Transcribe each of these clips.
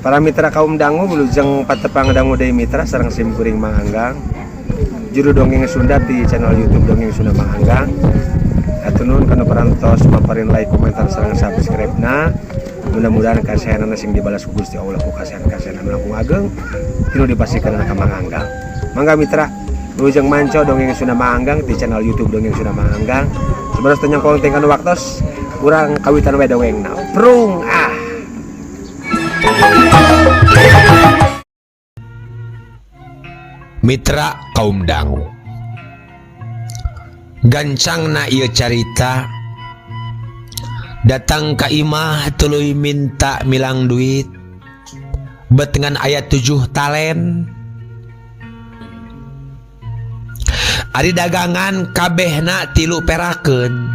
Para mitra kaum dangu wilujeng patepang dangu deui mitra sareng sim kuring Mang Anggang. Juru dongeng Sunda di channel YouTube Dongeng Sunda Mang Anggang. Hatur nuhun kana parantos paparin like, komentar sareng subscribe-na. Mudah-mudahan kasaeanana sing dibalas ku Gusti Allah ku kasaean-kasaean anu langkung ageng tinu dipasihkeun ka Mang Anggang. Mangga mitra wilujeng manco Dongeng Sunda Mang Anggang di channel YouTube Dongeng Sunda Mang Anggang. Sebenarnya teu nyangkong teh kana waktos urang kawitan we dongengna. Prung ah. Mitra kaum dangu gancang na ieu carita datang ka imah tuluy minta milang duit betengan ayat 7 talen ari dagangan kabehna 3 perakeun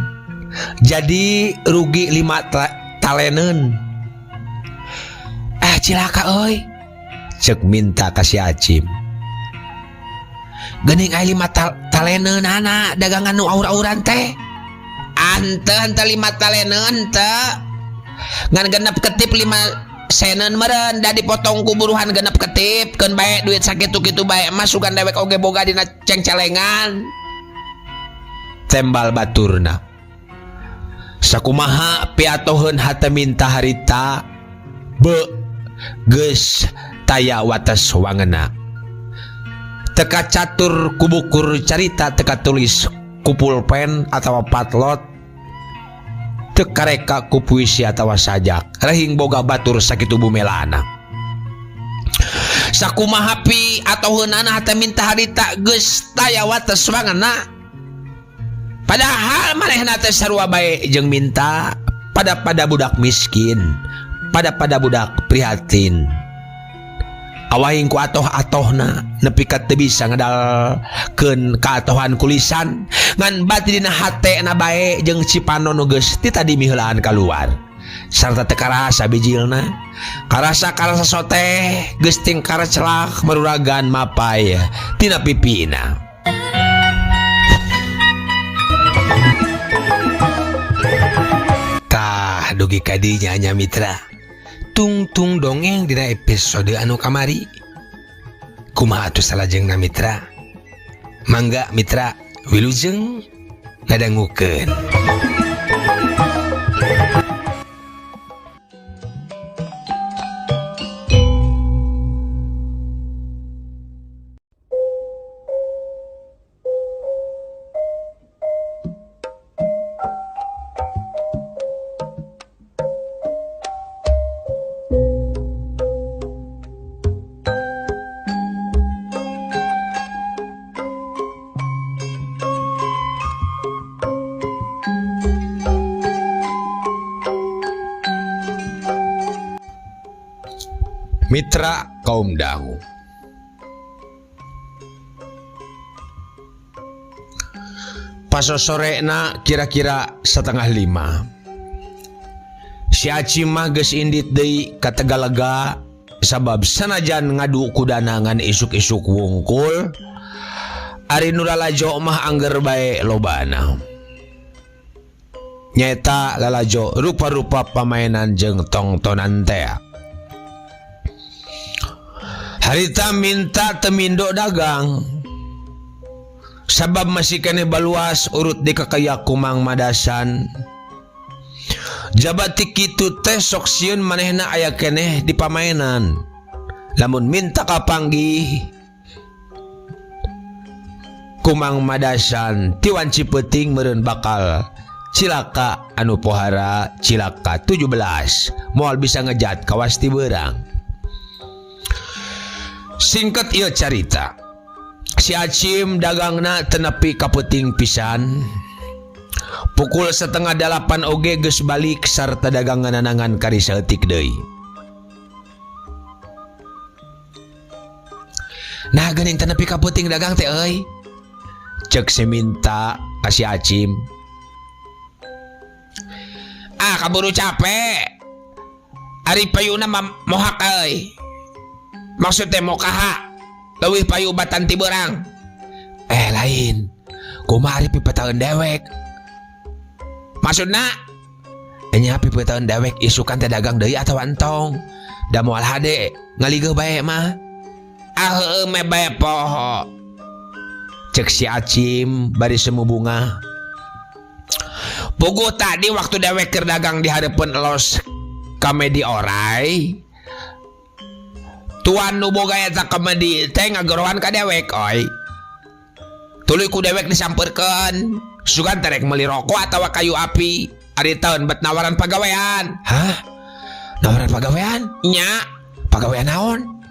jadi rugi 5 taleneun. Ah cilaka euy cek minta ka si Acim. Geuning aya 5 taleneun anak dagangan nu aur-auran teh. Ante ante 5 taleneun teh. Ngan genep ketip 5 seneun meureun da dipotong ku buruhan genep ketip keun bae duit sakitu-kitu bae mah sugan dewek oge boga dina cengcelengan. Tembal baturna. Sakumaha piatoheun hate minta harita be geus taya wates wangena. Teka catur kubukur carita teka tulis ku pulpen atawa patlot teka reka ku puisi atawa sajak rehing boga batur sakitu bumelana. Sakumaha pi atau heunana hate minta harita geus taya wates wangena. Padahal manehna teh sarua bae jeung minta pada-pada budak miskin, pada-pada budak prihatin. Awahing ku atoh-atohna nepi ka teu bisa ngedalkeun kaatohan kulisan ngan bati dina hatena bae jeung Cipanon nu geus ti tadi miheulaan kaluar sarta teu karasa bijilna karasa-karasa soteh geus tingkar celak meruragan mapai tina pipina. Tah dugi ka dinya nya mitra. Tungtung dongeng dina episode anu kamari. Kumaha atuh salajengna mitra? Mangga mitra wilujeng ngadangukeun. Mitra kaum dangu. Pasosorena kira-kira 4:30. Si Acim mah geus indit deui ka Tegalega sabab sanajan ngadu kudanangan isuk-isuk wungkul ari nu lalajo mah angger bae lobana. Nyaeta lalajo rupa-rupa pamainan jeung tongtonan tea. Harita minta temindo dagang sabab masih keneh baluas urut di kakayak kumang madasan. Jabati kitu teh sok sieun manehna aya keneh di pamainan. Lamun minta kapanggih kumang madasan ti wanci peuting meureun bakal cilaka anu pohara cilaka 17 moal bisa ngejat kawas ti beurang. Singkat ieu carita, si Acim dagangna teu nepi ka peuting pisan. Pukul 7:30 oge geus balik sarta dagangan nanangan kari saeutik deui. Nah geuning teu nepi ka peuting dagang teh euy. Ceuk si minta ka si Acim. Ah kaburu capek. Ari payuna mah mohak euy. Maksud teh mokaha leuwih payu batan ti beurang. Lain. Kumaha ari pipetaeun dewek? Maksudna nya pipetaeun dewek isukan teh dagang deui atawa entong. Da moal hade ngaligeuh bae mah. Ah heueuh meh bae poho. Cek si Acim bari semu bunga. Puguh tadi waktu dewek keur dagang di hareupeun los kamedi orai. Tuan nu boga eta kamedi teh ngagorohan ka dewek oi. Tuluy ku dewek disampeurkeun. Sugan teh rek meuli rokok atawa kayu api. Ari taun bet nawaran pagawean. Hah? Nawaran pagawean? Nya, pagawean naon?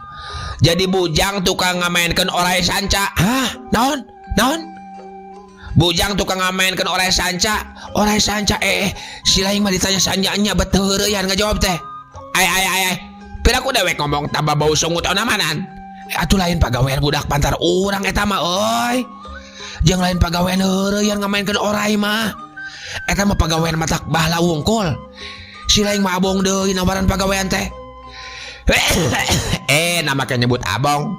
Jadi bujang tukang ngamaenkeun orai sanca. Hah? Naon? Naon? Bujang tukang ngamaenkeun orai sanca. Orai sanca si lain mah ditanya sanjanya bet heureuyan ngajawab teh. Ay ay ay ay. Pira ku dewek ngomong tambah bau sungut onamanan. Atuh lain pagawean budak pantar urang eta mah euy. Jeung lain pagawean heureuyan ngamaenkeun orai mah. Eta mah pagawean matak bahala wungkul. Si lain mah abong deui nawaran pagawean teh. Nama kayak nyebut abong.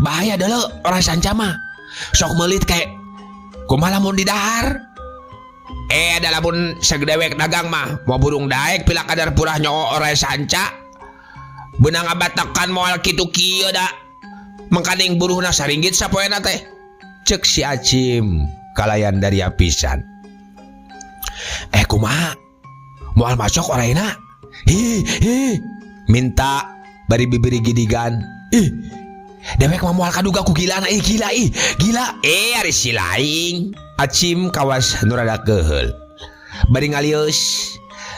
Bahaya dulu orang sanca mah. Sok melit kayak kumaha lamun didahar. Ada lamun segedewek dagang mah mau burung daek pila kadar purah nyoo orai sanca. Benang abatakan moal kitu kieu da. Mangkaning buruhna saringgit sapoena teh. Cek si Acim kalayan dari apisan. Kumaha? Moal masuk oraina? Hi hi. Minta bari bibiri gidigan. Ih. Dewek mah moal kaduga ku gilana ih gila ih gila. Ari si laing. Acim kawas nu rada keuheul. Bari ngalieus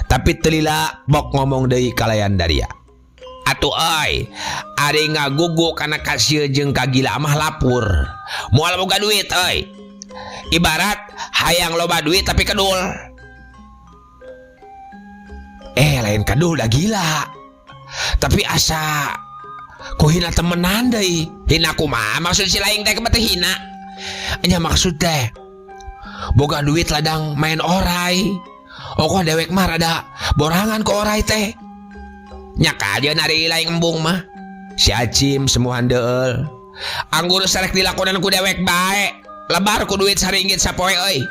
tapi teu lila bok ngomong deui kalayan daria. Atuh euy, ari ngagugu kana kasieun jeung kagila mah lapur. Moal boga duit euy. Ibarat hayang loba duit tapi kedul. Lain kedul dah gila. Tapi asa ku hina temenan deui. Hina kumaha maksud si laing teh teh hina. Nya maksud teh boga duit ladang main orai. Okoh dewek mah rada borangan ku orai teh. Nya kajeun ari laing embung mah. Si Acim semuhan deul. Anggur sarek dilakonan ku dewek bae. Lebar ku duit saringgit sapoe euy.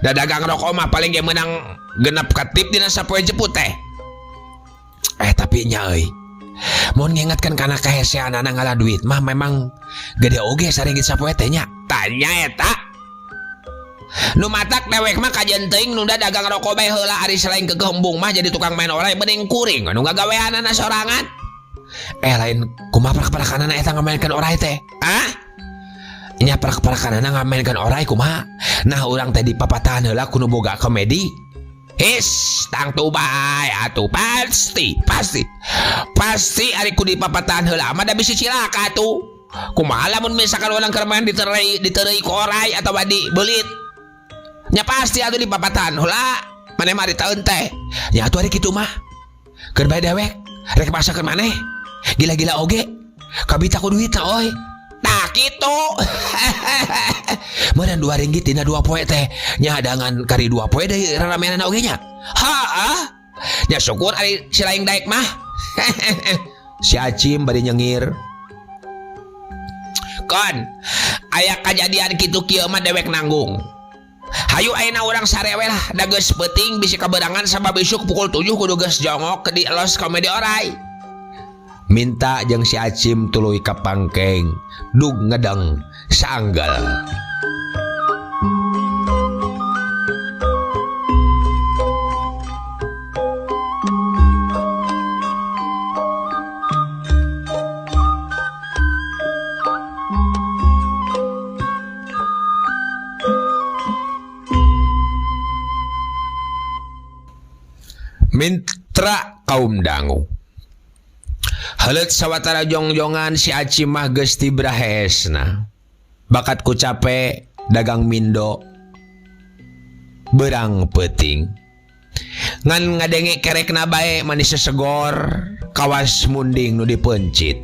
Da dagang rokok mah paling ge meunang genep ketip dina sapoe jeput teh. Tapi nya euy. Mun ngingetkeun kana kaheseanana ngalah duit mah memang gede oge saringgit sapoe teh nya. Tanya eta. Nu matak dewek mah kajeun teuing nunda dagang rokok bae heula ari selain kekeuh embung mah jadi tukang main orai mending kuring anu ngagaweanana sorangan. Lain kumaha prak-prakanana eta ngamaenkeun orai teh? Hah? Nya prak-prakanana ngamaenkeun orai kumaha? Nah urang teh dipapatahan heula ku nu boga komedi. His, tangtu bae atuh pasti, pasti. Pasti ari ku dipapatahan heula mah da bisi cilaka atuh. Kumaha lamun misalkan urang keur main diteureuy ku orai atawa dibeulit. Nya pasti atuh dipapatahan heula. Maneh mah ditaeun teh. Nya atuh ari kitu mah. Keur bae dewek, rek masakeun maneh. Gila-gila oge. Kabita ku duitna euy. Tah kitu. Meureun 2 ringgit dina 2 poe teh. Nya hadangan kari 2 poe deui rarameanana oge nya. Heeh. Nya syukur ari si laing daek mah. Si Acim bari nyengir. Kon, aya kajadian kitu kieu mah dewek nanggung. Hayu ayeuna urang sare we lah, da geus peuting bisi kaberangan sabab isuk pukul 7 kudu geus jongok di los komedi orai. Minta jeung si Acim tuluy ka pangkeng, dug ngedeng saanggal. Mitra kaum dangu. Heuleut sawatara jongjongan si Acim mah geus tibra heesna. Bakat ku cape dagang mindo berang peuting. Ngan ngadenge kerekna bae manis sesegor kawas munding nu dipencit.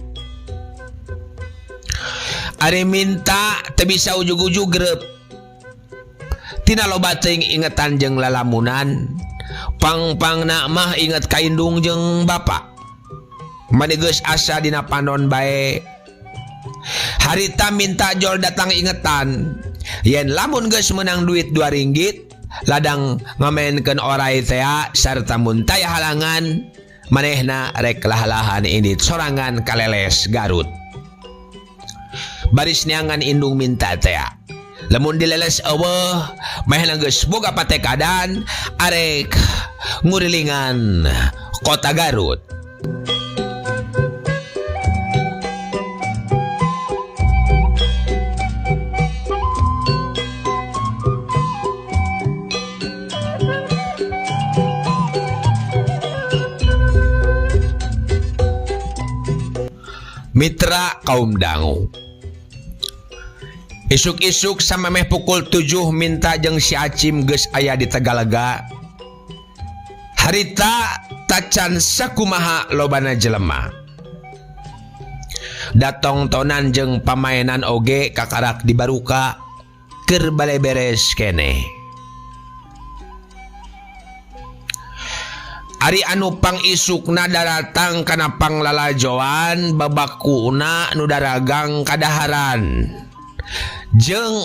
Ari minta teu bisa ujug-ujug greup. Tina loba teuing ingetan jeung lalamunan. Pang-pangna mah inget ka indung jeung bapa. Mani geus asa dina panon bae. Harita minta jol datang ingetan. Yen lamun geus meunang duit 2 ringgit, ladang ngamaenkeun orai tea sarta mun taya halangan Manehna rek lah-lahan indit sorangan kaleles Garut. Baris neangan indung minta tea. Lamun dileles eueuh, manehna geus boga patekadan arek ngurilingan kota Garut. Mitra kaum dangu. Isuk-isuk samemeh pukul 7 minta jeung si Acim geus aya di Tegalega. Harita tacan sakumaha lobana jelema. Datongtonan jeung pamainan oge kakarak dibaruka keur bale beres keneh. Ari anu pang isukna daratang kana panglalajoan babakuna nu daragang kadaharan jeung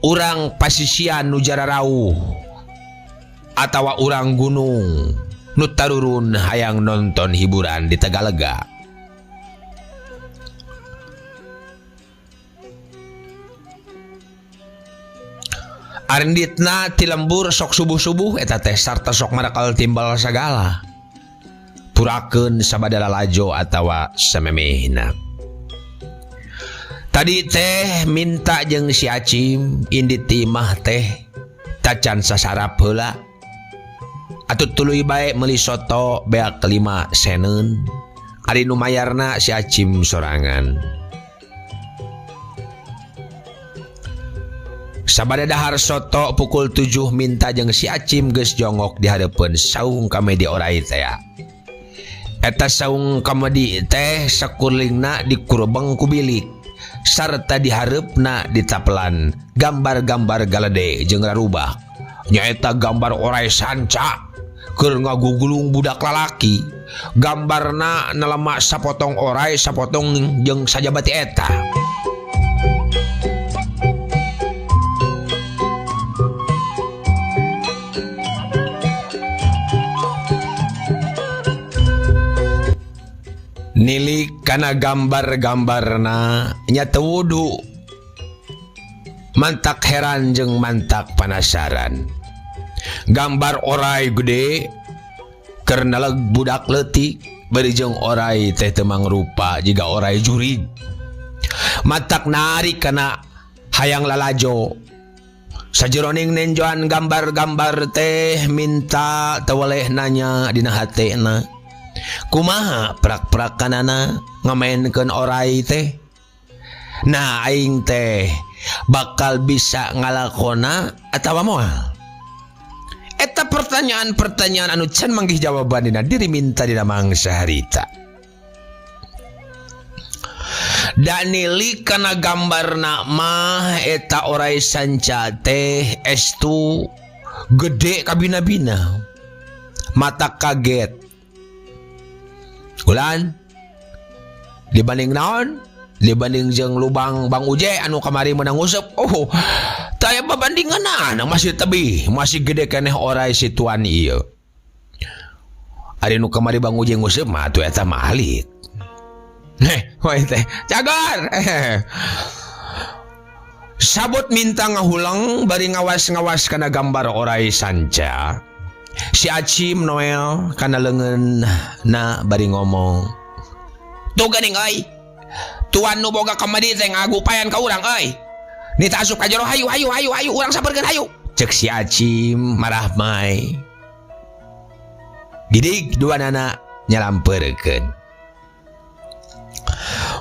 urang pasisian nu jararauh atawa urang gunung nu tarurun hayang nonton hiburan di Tegalega. Arinditna ti lembur sok subuh-subuh eta teh sarta sok marakal timbal sagala. Purakeun sabada lalajo atawa samemehna. Tadi teh minta jeung si Acim indit ti imah teh tacan sasarap heula. Atuh tuluy bae meuli soto beak 5 seneun. Ari nu mayarna si Acim sorangan. Sabada dahar soto pukul 7 minta jeung si Acim geus jongok di hareupeun saung kamedi orai teh. Eta saung kamedi teh sakurlingna dikurebeng ku bilik sarta dihareupna ditapelan gambar-gambar galede jeung rarubah. Nyaeta gambar orai sanca keur ngagugulung budak lalaki. Gambarna nalema sapotong orai sapotong jeung sajabati eta. Nilik kana gambar-gambarna nya teu wudu. Mantak heran jeung mantak panasaran. Gambar orai gede keur naleg budak leutik bari jeung orai teh teu mangrupa jiga orai jurig. Matak narik kana hayang lalajo. Sajeroning nenjoan gambar-gambar teh minta teu weleh nanya dina hatena. Kumaha prak-prakanana ngamaenkeun orai teh? Nah aing teh bakal bisa ngalakona atawa moal? Eta pertanyaan-pertanyaan anu can manggih jawaban dina diri minta dina mangsa harita. Danili kana gambarna mah eta orai sanca teh estu gede kabina-bina. Mata kaget. Ulan dibanding naon? Dibanding jeung lubang Bang Uje anu kamari menang usep. Oh, taya babandinganana masih tebih, masih gede keneh orai si tuan ieu. Ari nu kamari Bang Uje nguseup mah atuh eta mah alit. Heh, wae teh cagar. Sabot minta ngahulang bari ngawas-ngawas kana gambar orai sanca. Si Acim Noel kana leungeun na bari ngomong. Tuh geuning euy. Tuan nu boga kamari teh ngagupayan ka urang euy. Nita asup ka jero hayu hayu hayu hayu urang sampeurkeun hayu. Cek si Acim marah mai. Gidig dua nana nyalampeurkeun.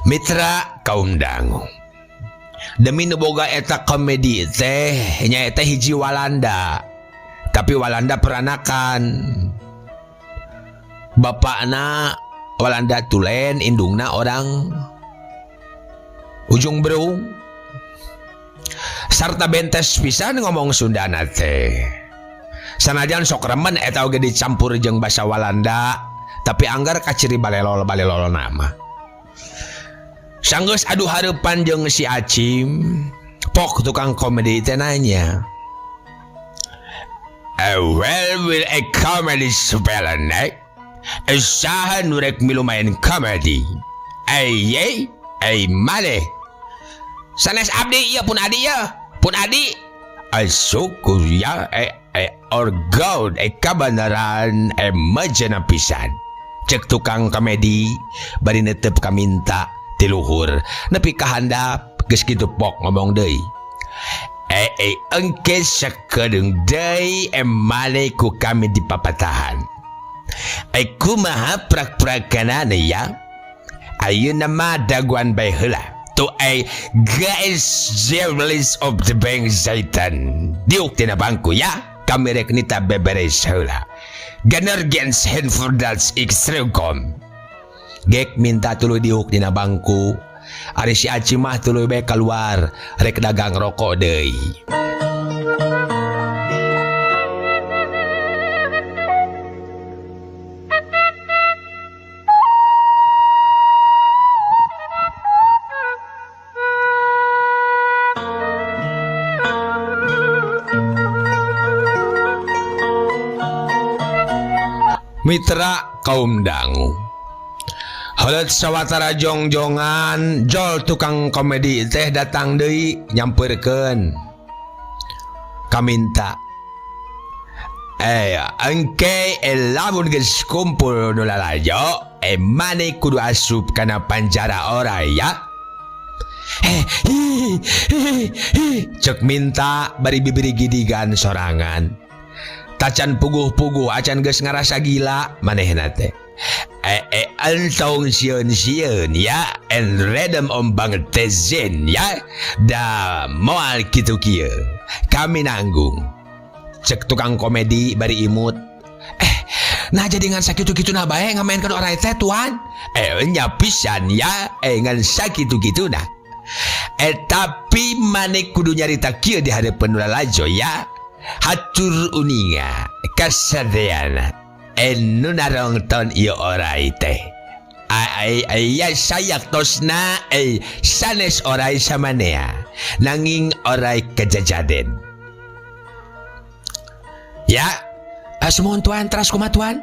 Mitra kaum dangu. Demi nu boga eta komedi teh nyaeta hiji Walanda. Tapi Walanda peranakan. Bapakna Walanda tulen, indungna orang Ujung Berung. Sarta bentes pisan ngomong Sundana teh. Sanajan sok remen eta oge dicampur jeung basa Walanda, tapi anggar kaciri balelol-balelol nama. Sanggeus adu hareupan jeung si Acim, pok tukang komedi teh nanya. Well, will a comedy spell neck? Saha nu rek milu main komedi? Ey ey maneh. Sanes abdi ieu pun adi ieu. Pun adi. Ay syukur ya eh eh orgaun eh kabeneran eh mejena pisan. Cek tukang komedi bari netep ka Minta ti luhur nepi ka handap geus kitu pok ngomong deui. Eh eh engke sakedeung deui eh maneh ku kami dipapatahan. Eh kumaha prak-prakanana ya? Ayeuna mah daguan bae heula. Tu eh guys jealous of the bank zaitan. Diuk tina bangku ya. Kami rek nita beberes heula. Genergens henfordals ikstreukom. Gek Minta tuluy diuk dina bangku. Ari si Aci mah tuluy bae keluar rek dagang rokok deui. Mitra kaum dangu. Heuleut sawatara jongjongan jol tukang komedi teh datang deui nyampeurkeun. Kaminta. Engke lamun geus kumpul nu lalajo, maneh kudu asup kana panjara orai ya. Hi, hi, hi, cek Minta bari bibiri gidigan sorangan. Tacan puguh-puguh acan geus ngarasa gila manehna teh. Entong sieun-sieun ya, en redem ombang tezen ya. Da moal kitu kieu. Kami nanggung. Cek tukang komedi bari imut. Nah jadi ngan sakitu-kituna bae ngamaenkeun orai teh tuan. Nya pisan ya, ngan sakitu-kituna. Tapi maneh kudu nyarita kieu di hareupeun lalajo ya. Hatur uninga kasadeana nu narongton ieu orai teh. Ai ya sayak tosna sanes orai samanea nanging orai kejajaden. Ya, sumuhun tuan, teras kumaha tuan?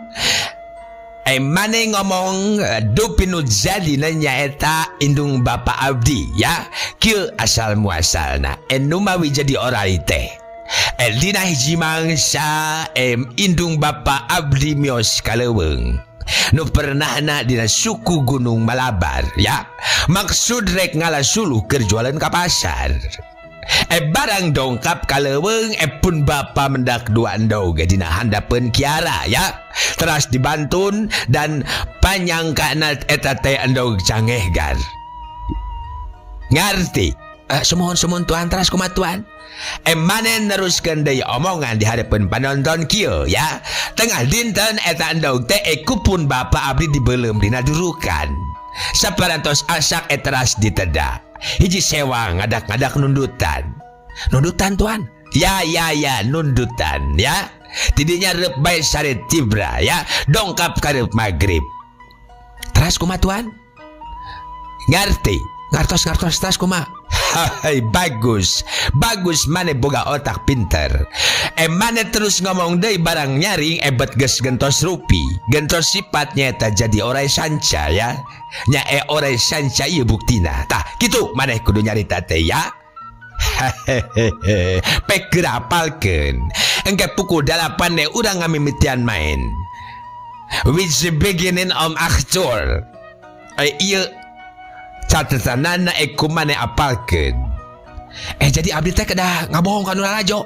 Maneh ngomong dupi nu jadina nyaeta indung bapa abdi ya. Kieu asal muasalna nu mawi jadi orai teh. Dina hiji mangsa indung bapa abdi mios kaleuweung nu pernahna dina suku Gunung Malabar ya. Maksud rek ngala suluh keur jualan ka pasar. Barang dongkap kaleuweung pun bapa mendak dua endog dina handapeun kiara ya. Teras dibantun dan panyangkana eta teh endog cangehgar. Ngarti? Sumuhun tuan, teras kumaha tuan? Maneh neruskeun deui omongan di hareupeun panonton kieu ya. Tengah dinten eta endog teh kupun bapa abdi dibeuleum dina durukan. Saparantos asak teras diteda. Hiji sewa ngadak-ngadak nundutan. Nundutan tuan? Ya ya ya nundutan ya. Tidinya reup bae sare tibra ya. Dongkap ka reup magrib. Teras kumaha tuan? Ngarti? Ngartos teras kumaha? Hai, bagus. Bagus maneh boga otak pinter. Maneh terus ngomong deui barang nyaring ebet geus gentos rupi. Gentos sifatnya eta jadi orai sanca ya. Nya orai sanca ieu buktina. Tah, kitu maneh kudu nyarita teh ya. Hehehe. Pek geura apalkeun. Engke pukul 8 ne urang ngamimitian main. Which beginning om aktor. Ieu catatanana ku maneh apalkeun. Jadi abdi teh kedah ngabohong ka nu lalajo.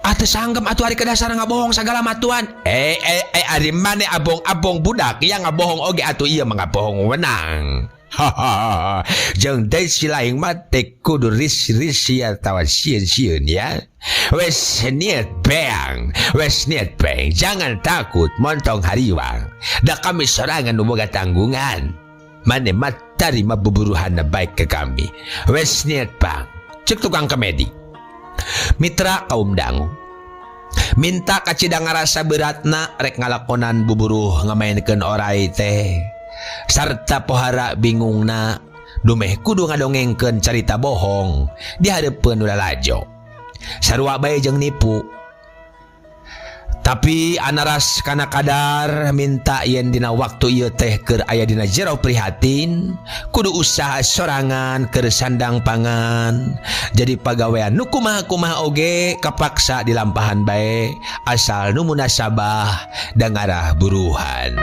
Ah teu sanggem atuh ari kedah sareng ngabohong sagala mah tuan. Ari maneh abong-abong budak yang ngabohong oge atuh ieu mah ngabohong wenang. Hahaha. Jeung deui si laing mah teh kudu ris-risi atawa sieun-sieun ya. Wes niat beang, wes niat beang. Jangan takut montong hariwang. Da kami sorangan nu boga tanggungan. Mane mah tarima buburuhanna baik ke kami. Wes niat bang. Cek tukang komedi. Mitra kaum dangu. Minta kacida ngarasa beratna rek ngalakonan buburuh ngamainkeun orai teh. Sarta pohara bingungna dumeh kudu ngadongengkeun carita bohong di hareupeun nu lalajo. Sarua bae jeung nipu. Tapi anaras kana kadar minta yen dina waktu ieu teh keur aya dina jero prihatin, kudu usaha sorangan keur sandang pangan. Jadi pagawean nu kumaha-kumaha oge kapaksa dilampahan bae asal nu munasabah da ngarah buruhan.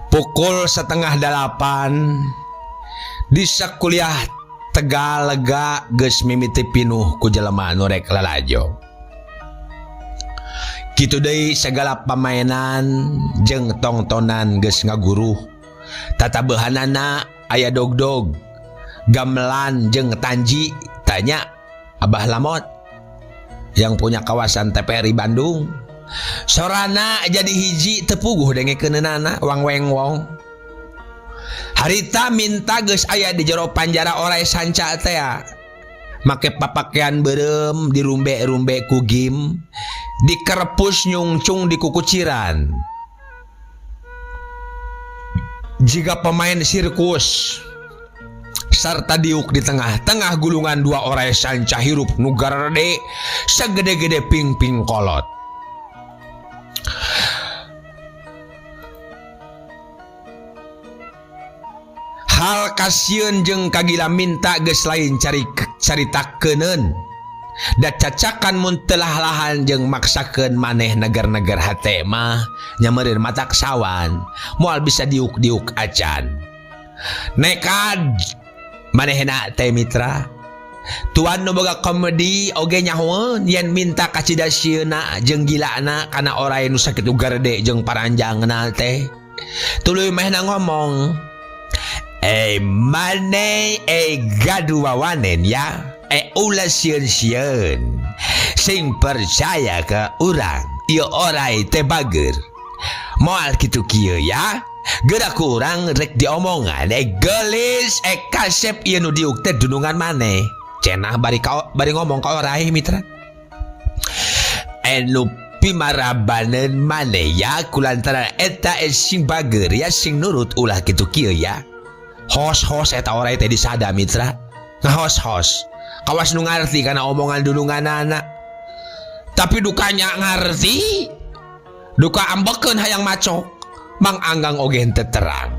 Pukul 7:30 di sakuliah Tegalega geus mimiti pinuh ku jelema nu rek lalajo. Kitu deui sagala pamainan jeung tongtonan geus ngaguruh. Tatabehanana aya dogdog, gamelan jeung tanji, tanya Abah Lamot yang punya kawasan TPRI Bandung. Sorana jadi hiji tepuguh dengekeunana wang weng wong. Harita minta geus aya di jero panjara orai sanca teh. Make papakean beureum dirumbe-rumbe ku gim, dikerpus nyungcung di kukuciran. Jika pemain sirkus sarta diuk di tengah-tengah gulungan dua orai sanca hirup nu garede sagede-gede ping-ping kolot. Hal kasieun jeung kagila minta geus lain caritakeunneun. Da cacakan mun telah lahan jeung maksakeun maneh neger-neger hate mah nyameureun matak sawan, moal bisa diuk-diuk acan. Nekad manehna teh mitra. Tuan nu boga komedi oge nyahoeun yen minta kacida sieuna jeung gilana kana orai nu sakitu garede jeung paranjangna teh. Tuluy mehna ngomong, mane gaduh wawanen ya, ulah sieun-sieun sing percaya ke urang ieu orai teh bager. Moal kitu kieu ya, geura ku urang rek diomongan, geulis, kasep ieu nu diuk teh dunungan maneh. Cenah bari ngomong ka orai mitra. Nu pimarabaneun maneh ya kulantaran eta sing bager ya sing nurut ulah kitu kieu ya. Hos-hos eta orai teh disada mitra. Ngahos-hos. Kawas nu ngarti kana omongan dununganana. Tapi dukanya ngarti, duka ambekeun hayang macok. Mang Anggang oge henteu terang.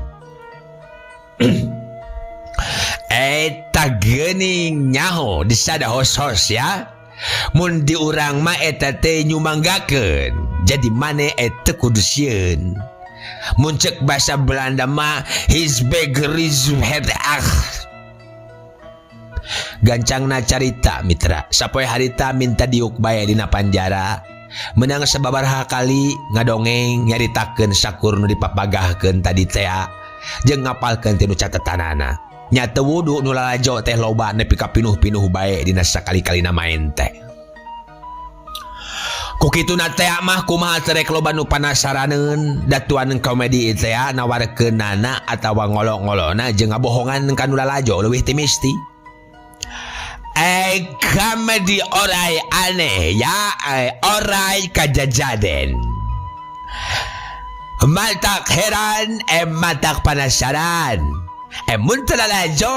Eta geuning nyaho disada hos-hos ya. Mun di urang mah eta teh nyumanggakeun. Jadi maneh eta kudu sieun. Mun cek bahasa Belanda mah his begris het ach. Gancangna carita mitra. Sapoe harita minta diuk bae dina panjara. Menang sababaraha kali ngadongeng nyaritakeun sakur nu dipapagahkeun tadi tea jeung ngapalkeun tinu catetanana. Nya teu wudu nu lalajo teh loba nepi ka pinuh-pinuh bae dina sakali-kalina maen teh. Ku kituna teh mah kumaha terek loba nu panasaraneun datuan komedi teh nawarkeunana atawa ngolok-ngolona jeung ngabohongan ka nu lalajo leuwih ti misti. Komedi orai aneh ya, orai kajajaden. Matak heran, matak penasaran. Mun teu lalajo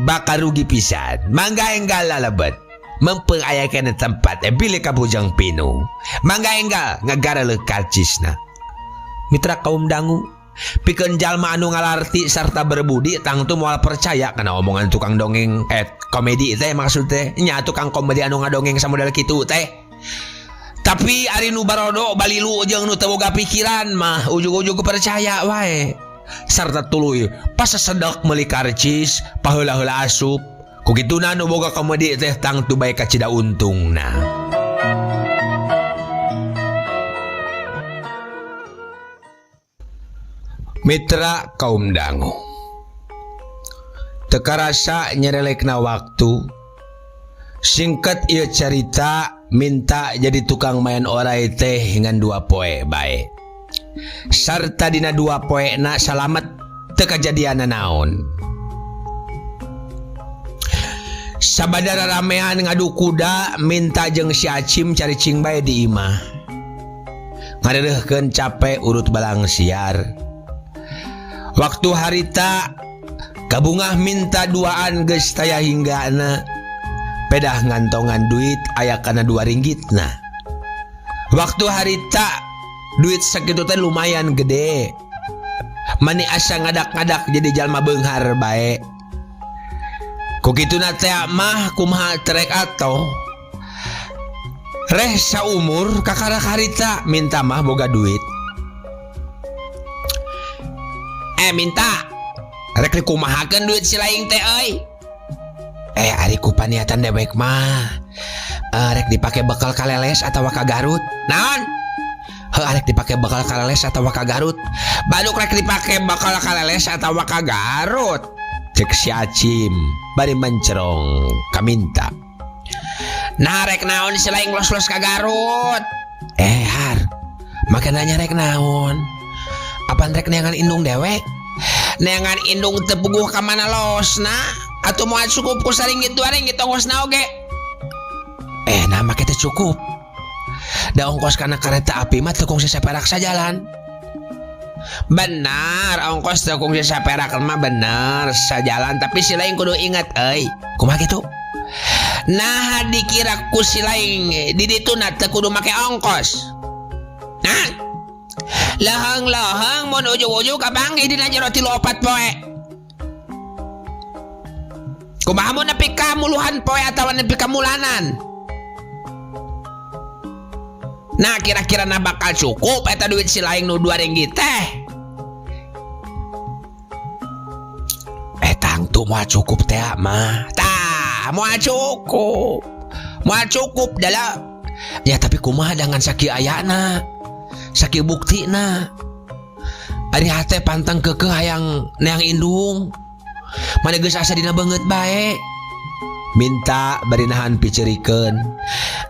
bakal rugi pisan. Mangga enggal lalebet. Mempeng aya keneh tempat bilih ka Bujang Pinu. Mangga enggal ngagareleuh karcisna. Mitra kaum dangu, pikeun jalma anu ngalarti sarta berbudi tangtu moal percaya kana omongan tukang dongeng komedi teh maksud teh nya tukang komedi anu ngadongeng samodel kitu teh. Tapi ari nu barodo balilu jeung nu teu boga pikiran mah ujug-ujug percaya wae. Sarta tuluy pas sesedek meuli karcis paheula-heula asup. Ku kituna nu boga komedi teh tangtu bae kacida untungna. Mitra kaum dangu. Teu karasa nyerelekna waktu. Singkat ieu carita minta jadi tukang main orai teh ngan 2 poe bae. Sarta dina 2 poe na salamet teu kajadian naon. Sabadara ramean ngadu kuda minta jeung si Acim caricing bae di imah. Ngareureurkeun capek urut balang siar. Waktu harita kabungah minta duaan geus taya hinggana. Pedah ngantongan duit aya kana 2 ringgitna. Waktu harita duit sakitu teh lumayan gede. Mani asa ngadak-ngadak jadi jalma beunghar bae. Ku kituna teh mah kumaha trek atoh. Reh saumur kakara harita minta mah boga duit. Minta rek dikumahakeun duit si laing teh euy. Ari ku paniatan dewek mah. Rek dipake bekal ka Leles atawa ka Garut. Naon? Heuh, arek dipake bekal ka Leles atawa ka Garut. Baduk rek dipake bekal ka Leles atawa ka Garut. Cek si Acim bari mencerong kaminta. Nah rek naon si laing los-los ka Garut? Har, makananya rek naon? Apan rek neangan indung dewek? Neangan indung teu puguh ka mana losna? Atuh moal cukup ku saringgit 2 ringgit ongkosna oge. Nah make teh cukup. Da ongkos kana kareta api mah teu kungsi saperak sajalan. Benar, ongkos teu kungsi saperak mah bener sajalan, tapi si laing kudu ingat euy. Kumaha kitu? Nah dikira ku si laing di dituna teu kudu make ongkos. Nah, leheng-leheng mun ujug-ujug kapanggih dina jero 3-4 poe. Kumaha mun nepi ka muluhan poe atawa nepi ka mulanan? Nah kira-kira na bakal cukup eta duit si laing nu 2 ringgit teh. Tangtu moal cukup teh mah. Tah, moal cukup. Moal cukup dalah. Ya tapi kumaha dengan sakieu ayana? Sakieu buktina. Ari hate pantang keukeuh hayang neang indung. Mane geus asa dina beungeut bae. Minta bari nahan piceurikeun.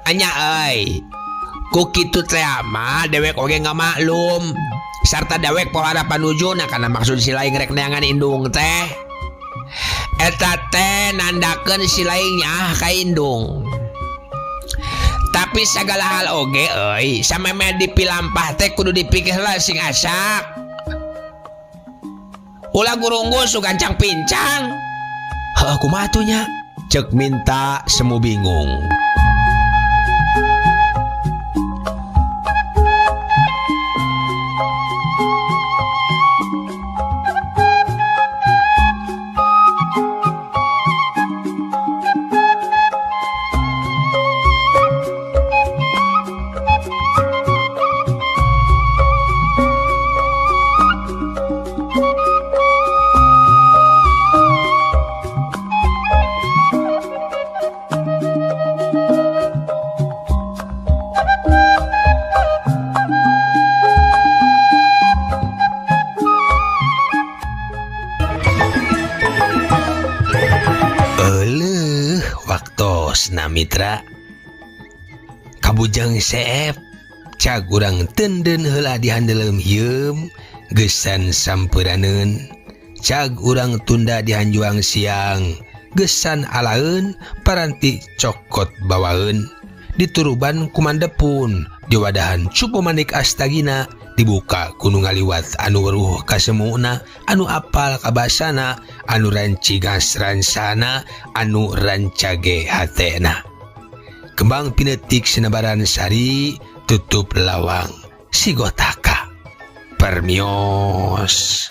Anya euy. Ku kitu teh mah dewek oge ngamaklum. Sarta dewek pohara panujuna kana maksud si laing rek neangan indung teh. Eta teh nandakeun si laing nyaah ka indung. Tapi segala hal oge euy, sameme dipilampah teh kudu dipikir lah sing asak. Ulah gurunggu sugancang pincang. Heuh kumaha atuh nya? Cek minta semu bingung. Mitra kabujang seep cag urang tenden heula dihandeleum hieum gesan sampuraneun cag urang tunda dihanjuang siang gesan alaeun paranti cokot bawaeun dituruban kumandepun diwadahan cupu manik astagina dibuka kudu ngaliwat anu weruh kasemuna anu apal kabasana anu rancigas ransana anu rancage hatena kembang pinetik sinabaran sari tutup lawang sigotaka permios.